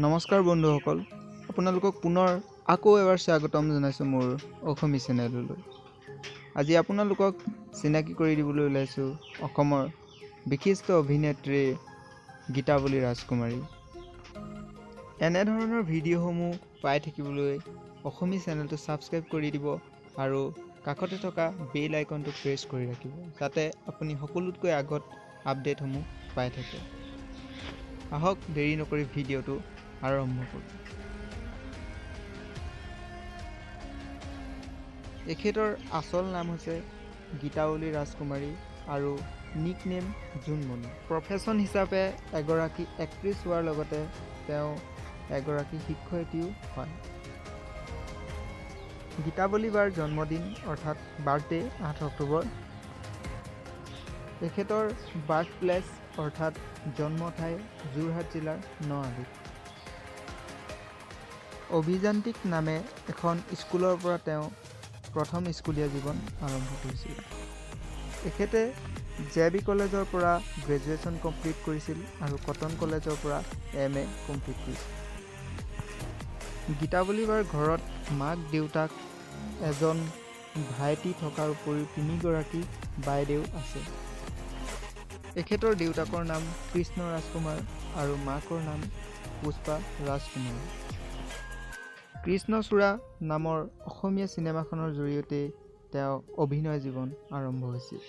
নমস্কাৰ বন্ধুসকল, আপোনালোকক পুনৰ আকৌ এবাৰ স্বাগতম জনাইছোঁ মোৰ অসমী চেনেললৈ। আজি আপোনালোকক চিনাকি কৰি দিবলৈ ওলাইছোঁ অসমৰ বিশিষ্ট অভিনেত্ৰী গীতাৱলী ৰাজকুমাৰী। এনেধৰণৰ ভিডিঅ'সমূহ পাই থাকিবলৈ অসমী চেনেলটো ছাবস্ক্ৰাইব কৰি দিব আৰু কাষতে থকা বেল আইকনটো প্ৰেছ কৰি ৰাখিব, যাতে আপুনি সকলোতকৈ আগত আপডেটসমূহ পাই থাকে। আহক দেৰি নকৰি ভিডিঅ'টো আৰম্ভ কৰোঁ। এখেতৰ আচল নাম হৈছে গীতাৱলী ৰাজকুমাৰী আৰু নিক নেম জোনমণি। প্ৰফেশ্যন হিচাপে এগৰাকী এক্ট্ৰেছ হোৱাৰ লগতে তেওঁ এগৰাকী শিক্ষয়িত্ৰীও হয়। গীতাৱলী বাৰ জন্মদিন অৰ্থাৎ বাৰ্থডে 8 অক্টোবৰ। তেখেতৰ বাৰ্থ প্লেচ অৰ্থাৎ জন্ম ঠাই যোৰহাট জিলাৰ নআলিত। অভিযান্ত্ৰিক নামে এখন স্কুলৰ পৰা তেওঁ প্ৰথম স্কুলীয়া জীৱন আৰম্ভ কৰিছিল। তেখেতে জে বি কলেজৰ পৰা গ্ৰেজুৱেশ্যন কমপ্লিট কৰিছিল আৰু কটন কলেজৰ পৰা এম এ কমপ্লিট কৰিছিল। গীতাৱলী বাৰ ঘৰত মাক দেউতাক, এজন ভাইটি থকাৰ উপৰিও তিনিগৰাকী বাইদেউ আছে। তেখেতৰ দেউতাকৰ নাম কৃষ্ণ ৰাজকুমাৰ আৰু মাকৰ নাম পুষ্পা ৰাজকুমাৰ। কৃষ্ণচূড়া নামৰ অসমীয়া চিনেমাখনৰ জৰিয়তে তেওঁ অভিনয় জীৱন আৰম্ভ হৈছিল।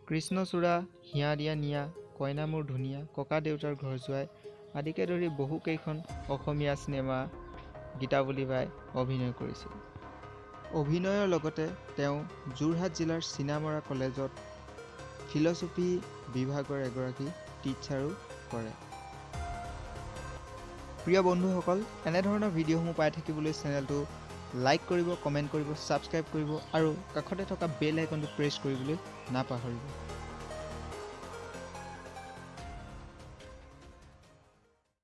কৃষ্ণচূড়া, হিয়া দিয়া নিয়া, কইনা মোৰ ধুনীয়া, ককা দেউতাৰ ঘৰ জোঁৱাই আদিকে ধৰি বহুকেইখন অসমীয়া চিনেমা গীতাৱলী বাই অভিনয় কৰিছিল। অভিনয়ৰ লগতে তেওঁ যোৰহাট জিলাৰ চিনামৰা কলেজত ফিলচফি বিভাগৰ এগৰাকী টিচাৰো কৰে। প্ৰিয় বন্ধুসকল, এনেধৰণৰ ভিডিঅ'সমূহ পাই থাকিবলৈ চেনেলটো লাইক কৰিব, কমেণ্ট কৰিব, ছাবস্ক্ৰাইব কৰিব আৰু কাষতে থকা বেল আইকনটো প্ৰেছ কৰিবলৈ নাপাহৰিব।